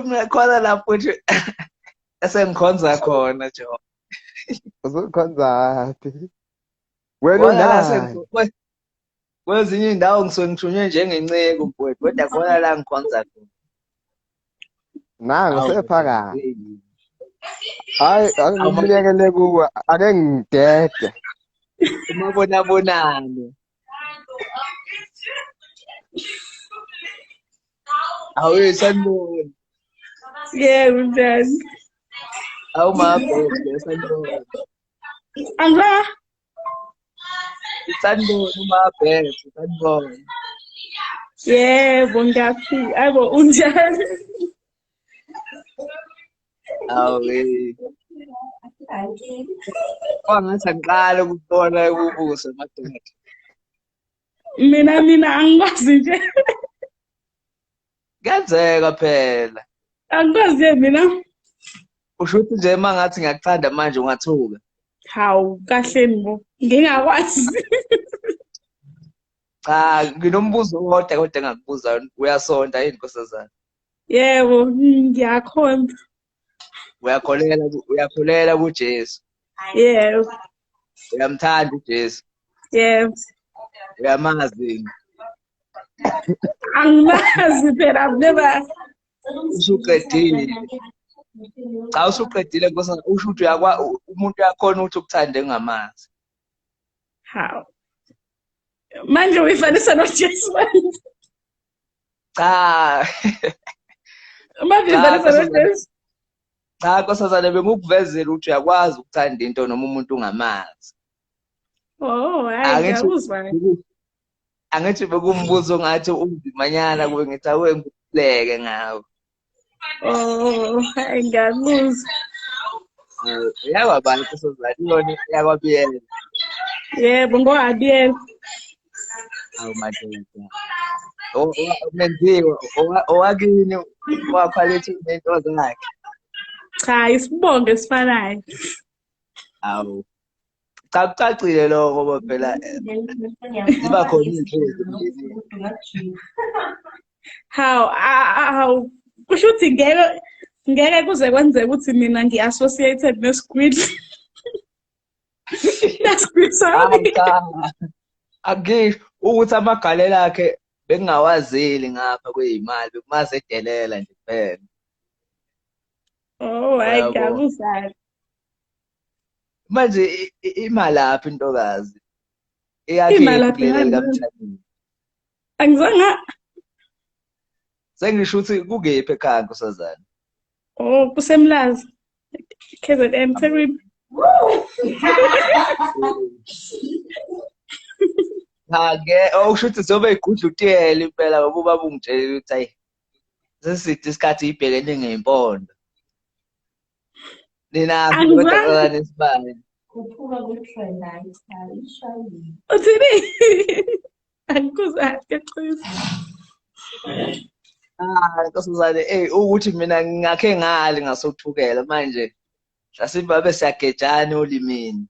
Mina khona lapho nje esengikhonza khona Jehova. Usukhonza phi? Wena Khona la unani? Kwezinye iy'ndawo ngisuke ngithunywe njengenceku mfowethu, kodwa khona la ngikhonza khona. Nangu Awu, sephakathi. Hayi, ake Awu, ngimlekele kuwe, ake ngidede. Umabonabonane. Awu sanibona. Yebo, njani? Awu mabhebe sanibona. Angla Sanibona umabhebe sanibona. Yebo, ngiyaphila. Ayibo, unjani? Awu eh. Kwangathi angiqale ukubona ubuso madoda. Mina angikwazi nje. Kuyenzeka phela. Angikwazi nje mina. Usho ukuthi nje uma ngathi ngiyakuthanda manje ungathuka. Hawu, kahleni bo. Ngingakwazi. Cha, nginombuzo owodwa kodwa engakubuza uyasonta yini nkosazana? Yebo, ngiyakhonza. Uyakholela uyakholela kuJesu. Yebo. Uyamthanda uJesu. Yebo. Uyamazi yini? Angimazi phela, I've never. Usuqedile. Cha usuqedile nkosazana, usho ukuthi uyakwa umuntu uyakhona ukuthi ukuthande engamazi. Hawu. Manje uyifanisa noJesu manje. Cha. Manje uyifanisa noJesu. Cha nkosazana bengikuvezela ukuthi uyakwazi ukuthanda into noma umuntu ungamazi. Oh, hayi ngiyakuzwa. Angithi bekumbuzo ngathi unzimanyana kube ngithi awe ngikhuleke ngawo. Oh, hayi ngiyakuzwa. Yakwabani nkosazana iyona yakwabiyela. Yebo, ngowabiyela. Awu madoda. Menziwa owakini wakhwalethi unento zakhe. Cha, isibongo esifanayo. Awu. Cha kucacile lokho ngoba phela ziba khona iy'nhlozi emndenini. Hawu, hawu kusho ukuthi ngeke kuze kwenzeke ukuthi mina ngi-associated nesigwidli. Nesigwidli sami. Cha, angisho ukuthi amagalelo akhe bekungawazeli ngapha kweyimali, bekumazi edelela nje kuphela. Oh, hayi ngiyakuzwa. Manje imalaphi intokazi? Eyakhe Imalaphi kuleli ngani? likaMthaniya. Angizange. Sengisho ukuthi kukephi ekhaya nkosazana? Oh, kuseMlazi. KZN Thekwini. Cha ke okusho ukuthi zobe igudla utiyela impela ngoba ubaba ungitshelile ukuthi ayi seside isikhathi ibhekene ngeyimpondo. Nina Angizange. kodwa nesibani. Uthini? Angikuzwa ngiyaqinisa. Ah, nkosazane, ukuthi mina ngingakhe ngali ngasothukela manje. Mhlasimbe babe siyagejana olimini.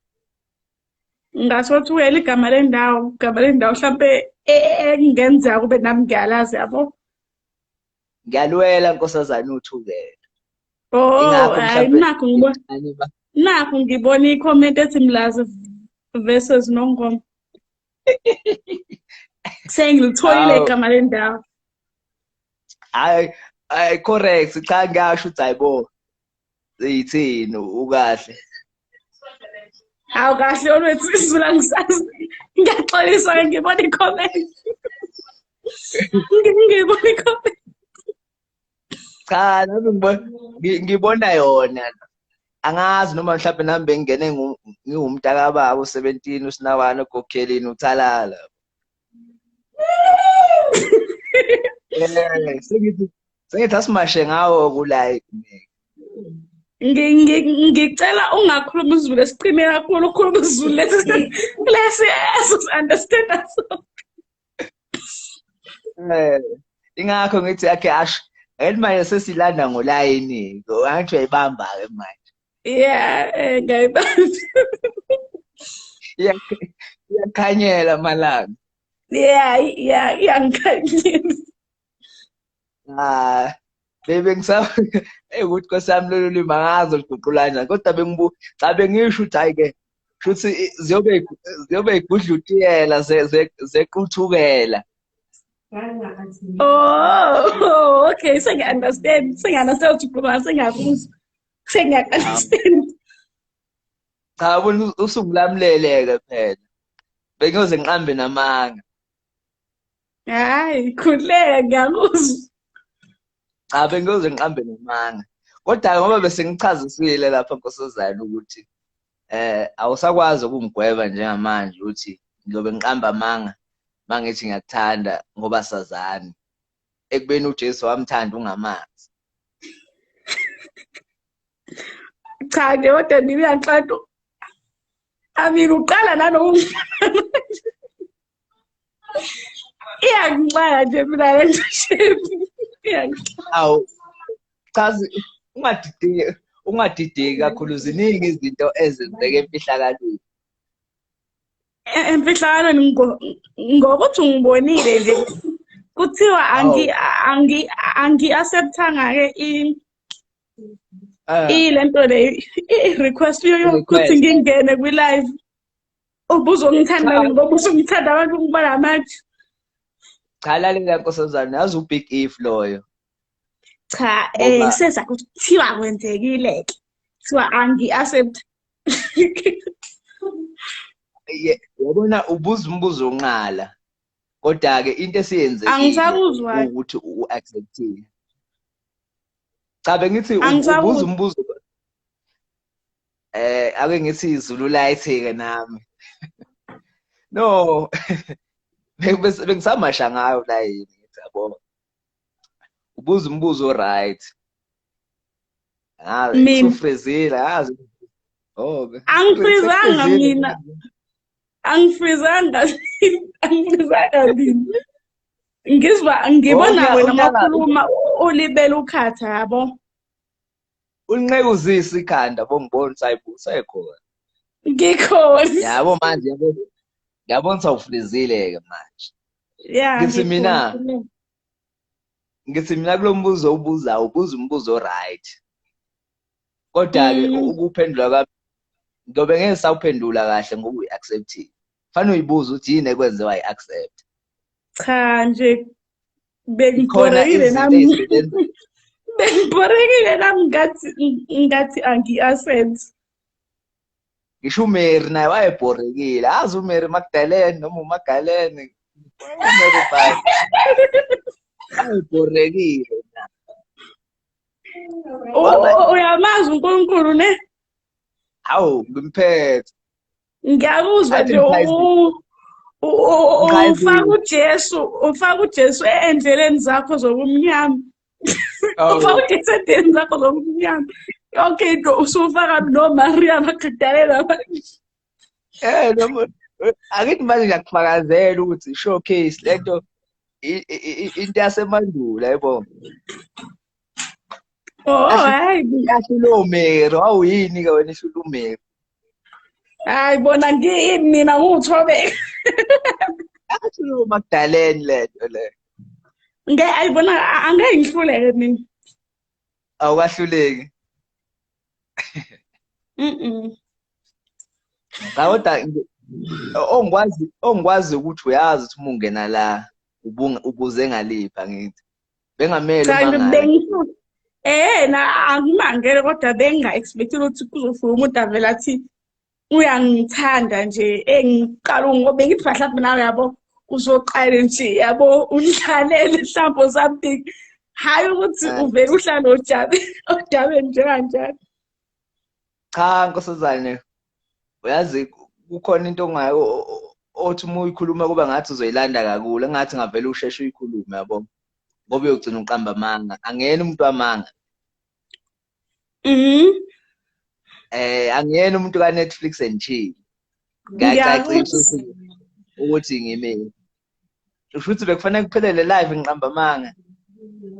Ngasothukela igama lendawo, igama lendawo mhlambe engenzeka kube nami ngiyalazi yabo. Ngiyalwela nkosazane uthukela. Oh, Ingakho hayi mhlambe nakho ngibona. Nakho ngibona i-comment ethi Mlazi versus Nongoma. Sengilitholile Hawu. igama lendawo. Hayi, hayi correct, cha ngiyasho ukuthi hayibo. Seyithini ukahle. Hawu kahle olwethu isiZulu angisazi. Ngiyaxolisa ngibona i-comment. Ngibona i-comment. Cha nami ngibona yona. Angazi noma mhlawumbe nami bengingene ngiwumntakababa u-17 usinawana ogokhelini uthalala. Sengithi asimashe ngawo ku-like. Ngicela ungakhuluma isiZulu esiqine kakhulu, ukhuluma isiZulu lesi esi-understand so. Ingakho ngithi akhe asho. And manje sesilanda ngolayini, angithi uyayibamba ke manje. Yeah, ngiyayibamba. Iyakhanyela amalanga. Yeah, yeah, iyangikhanyela. Ah, Bengisaba ukuthi Nkosi yami lolu limi angazi oluguqula kanjani, kodwa cha bengisho ukuthi hhayi-ke shuthi ziyobe igudlutiyela zequthukela. Oh, okay, sengiya-understand. Sengiya-understand ukuthi ukhuluma, sengiyakuzwa. Sengiya-understand. Cha, bona usungilamulele-ke phela. Bengiyoze ngiqambe namanga. Hhayi, khululeka ngiyakuzwa. Cha, bengiyoze ngiqambe namanga. Kodwa ngoba bese ngichazisile lapha Nkosazana ukuthi awusakwazi ukungigweba njengamanje ukuthi ngiyobe ngiqamba amanga mangithi ngiyakuthanda ngoba sazani. Ekubeni uJesu wamthanda ungamazi. Cha nje kodwa mina uyangixaka. I mean uqala nanokungi iyangixaka nje mina le nto shame. Iyangixaka. Awu cha, ungadideki kakhulu, ziningi izinto ezenzeka emfihlakalweni. Emfihlakalweni ngokuthi ungibonile nje kuthiwa angi-acceptanga-ke ilento le i-request yokuthi ngingene kwi-live. Ubuzongithanda ngoba usungithanda abantu ngibona manje. Cha, lalela Nkosazana, yazi u-big if loyo. Cha, seza kuthiwa kwenzekile-ke. Kuthiwa angi-accept. Yabona ubuza umbuzo onqala. Kodwa-ke into esiyenzekile Angisakuzwa. ukuthi u-acceptile. Cha, bengithi ubuza umbuzo. Ake ngithi Zulu light-ke nami. No. Bengisamasha ngayo la yini ngithi yabo. Ubuza umbuzo right. Ngazi usufrizile yazi. Oh, angifrizanga mina. Angifrizanga. Angifrizanga mina. Ngizwa ngibona wena makhuluma ulibele ukhatha yabo. Unqekuzisa ikhanda bongibona usayikhona. Ngikhona. Yabo manje yabo. Ngiyabona sawufrizile ke manje. Yeah. Ngithi mina kulombuzo obuzayo ubuza umbuzo right. Kodwa ke ukuphendula kwami ngobe ngeke sawuphendula kahle ngoba uyi-acceptile. Fanele uyibuze ukuthi yini ekwenze wayi-accept. Cha nje bengibhorekile nami. Bengibhorekile nami ngathi angi-accept. Ngisho uMary naye wayebhorekile. Azi uMary Magdalene noma uMagalene. uMary bani. Wayebhorekile. Uyamazi uNkulunkulu ne? Hawu ngimphethe. Ngiyakuzwa nje ufaka uJesu endleleni zakho zobumnyama. Ufaka uJesu endleleni zakho zobumnyama. Yonke into usufaka noMaria Magdalena manje. Noma akithi manje ngiyakufakazela ukuthi showcase lento into yasemandulo yabo. Oh hayi yahlula uMary, awuyini ke wena ihlula uMary? Hayi bona ngiyini mina nguThobeka. Ahlula uMagdalene lento le. Ngeke ayibona angeke ngihluleke mina. Awukahluleki. Cha kodwa ongikwazi ukuthi uyazi ukuthi uma ungena la ubuze ngalipha ngithi. Bengamele umangale. Na angimangele kodwa benginga-expect ukuthi kuzofika umuntu avele athi uyangithanda nje engiqala ngoba bengithi mhlawumbe nawe yabo uzoqala nje yabo udlalele mhlawumbe something. Hayi ukuthi uvele uhlale odabeni njenganjalo. Cha Nkosazane, uyazi kukhona into ongayo othi uma uyikhuluma kuba ngathi uzoyilanda kakhulu, engathi ngavele usheshe uyikhulume yabo. Ngoba uyogcina uqamba amanga. Angiyena umuntu wamanga. Angiyena umuntu ka Netflix and chill. Ngiyacacisa ukuthi ngimile. Usho ukuthi bekufanele kuphelele live ngiqamba amanga.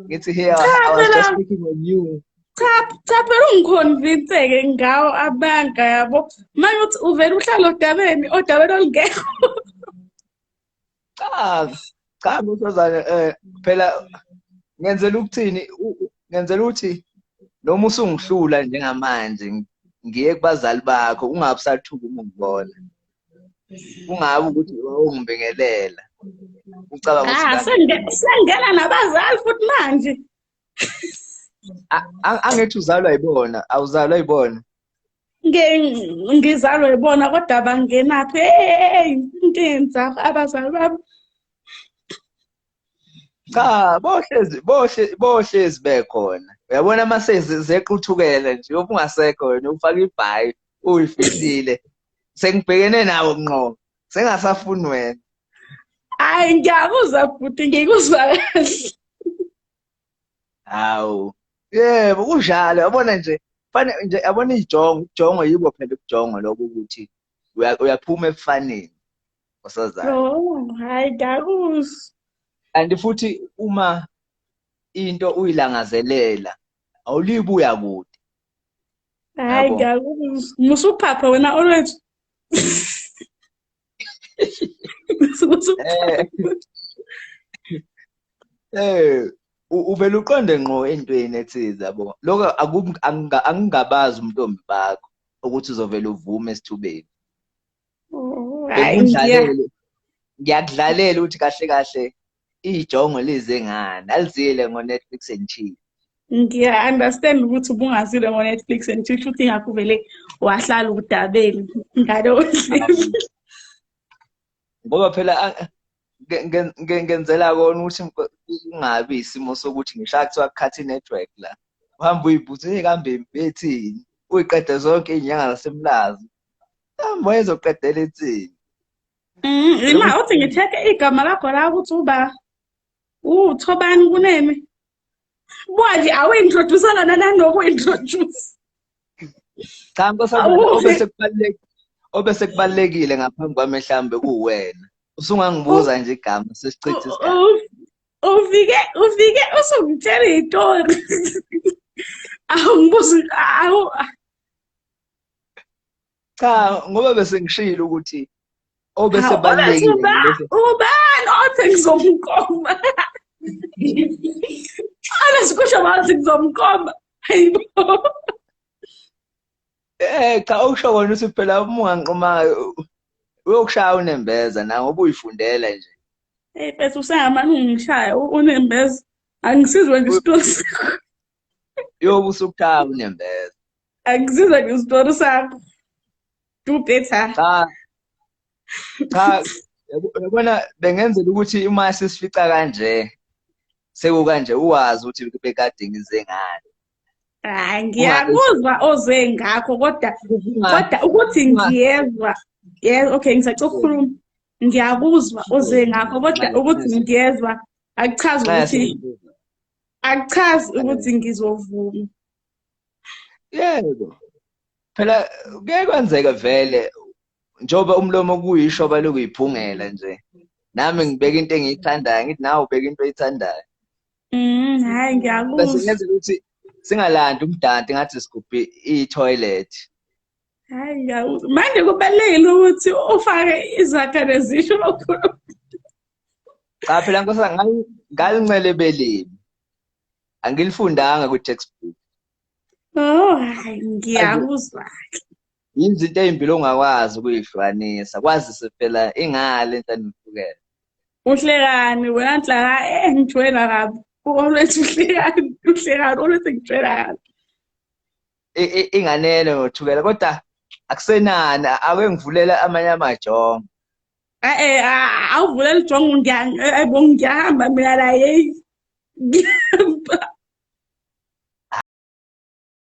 Ngithi here I was just speaking on you. Cha phela ungiconvince-ke ngawo abanga yabo. Manje uthi uvele uhlale odabeni olungekho. Cha, Nkosazane phela ngenzela ukuthini? Ngenzela ukuthi noma usungihlula njengamanje ngiye kubazali bakho ungabe usathuka uma ungibona. Kungabe ukuthi ungibingelela. Ucabanga ukuthi Ah, sengena nabazali futhi manje. Angithi uzalwa yibona, awuzalwa yibona. Ngizalwa yibona kodwa bangenaphi. Hey, into eyenza abazali bami. Cha, bohlezi bekhona. Uyabona uma sezequthukela nje, uyobe ungasekho wena, ufake ibhayi, uyifihlile. Sengibhekene nawo ngqo. Sengasafuni wena. Hayi, ngiyakuzwa bhuti, ngikuzwa kahle. Hawu. Yebo, kunjalo. Yabona nje, fanele nje yabona ijongo, ujongo yibo phela ubujongo lokho ukuthi uyaphuma ebufaneni. Nkosazana. Oh, hayi ngiyakuzwa. Kanti futhi uma into uyilangazelela awulibuya kude. Hayi ngiyakuzwa. Musuphapha wena always. Uvele uqonde ngqo entweni ethize yabo. Lokho angingabazi umntombi bakho ukuthi uzovela uvume esithubeni. Ngiyakudlalela ukuthi kahle kahle ijongo lize ngani, alizile ngo-Netflix and chill. Ngiya-understand ukuthi ubungazile ngo-Netflix and chill, futhi ingakho uvele wahlala udabeni ngaleyo ndlela. Ngoba phela ngenzela kona ukuthi kungabi isimo sokuthi ngishaya kuthiwa kukhatha i-network la. Uhambe uyibuze, hey kambe bethini? Uyiqede zonke iy'nyanga zasemlazi. Kambe wayezoqedela ethini? Ima uthi ngitheke igama lakho la ukuthi uba uThobani kunene. Buka nje awu-introduce lona nanoku-introduce. Cha nkosazana, obese kubalulekile ngaphambi kwami mhlawumbe kuwena. Usungangibuza nje igama sesichithe isikhathi. Ufike usungitshela itori. Awungibuzi awu. Cha ngoba bese ngishilo ukuthi obese balekile. Ubani othe ngizomkhomba? Ala sikusho wathi ngizomkhomba. Hayibo. Cha okusho kona ukuthi phela uma unganqoma uyokushaya unembeza na ngoba uyifundela nje. Hey mfethu usengamane ungishaya unembeza. Angisizwe nje isitori sakho. Yobe usukushaya unembeza. Angisizwe nje isitori sakho. Do better. Cha. Cha, yabona bengenzela ukuthi uma sisifica kanje sekukanje uwazi ukuthi bekade ngize ngani. Hayi ngiyakuzwa oze ngakho kodwa ukuthi ngiyezwa. Yeah, okay ngisacela ukukhuluma. Ngiyakuzwa oze ngakho kodwa ukuthi ngiyezwa akuchazi ukuthi akuchazi ukuthi ngizovuma. Yebo. Phela kuye kwenzeka vele njengoba umlomo kuyisho balokuyiphungela nje. Nami ngibeka into engiyithandayo ngithi nawe ubeka into oyithandayo. Hayi ngiyakuzwa. Bese ngenzela ukuthi singalandi umdanti ngathi sigubhe i-toilet. Hayi ngiyakuzwa. Manje kubalulekile ukuthi ufake izakha nezisho lokhu. Cha phela nkosazana ngalincele ebeleni. Angilifundanga ku-textbook. Oh, hayi ngiyakuzwa. Izinto ezimbili ongakwazi ukuyihlukanisa, kwazise phela ingale enhlanihlukene. Uhlekani wena Nhlaka, ngijwayela kabi. Always uhlekani, uhlekani, always ngijwayela kabi. Inganele ngothukela kodwa akusenani, ake ngivulela amanye amajongo. Awuvulela ijongo ngiyahamba mina la hey. Ngiyahamba.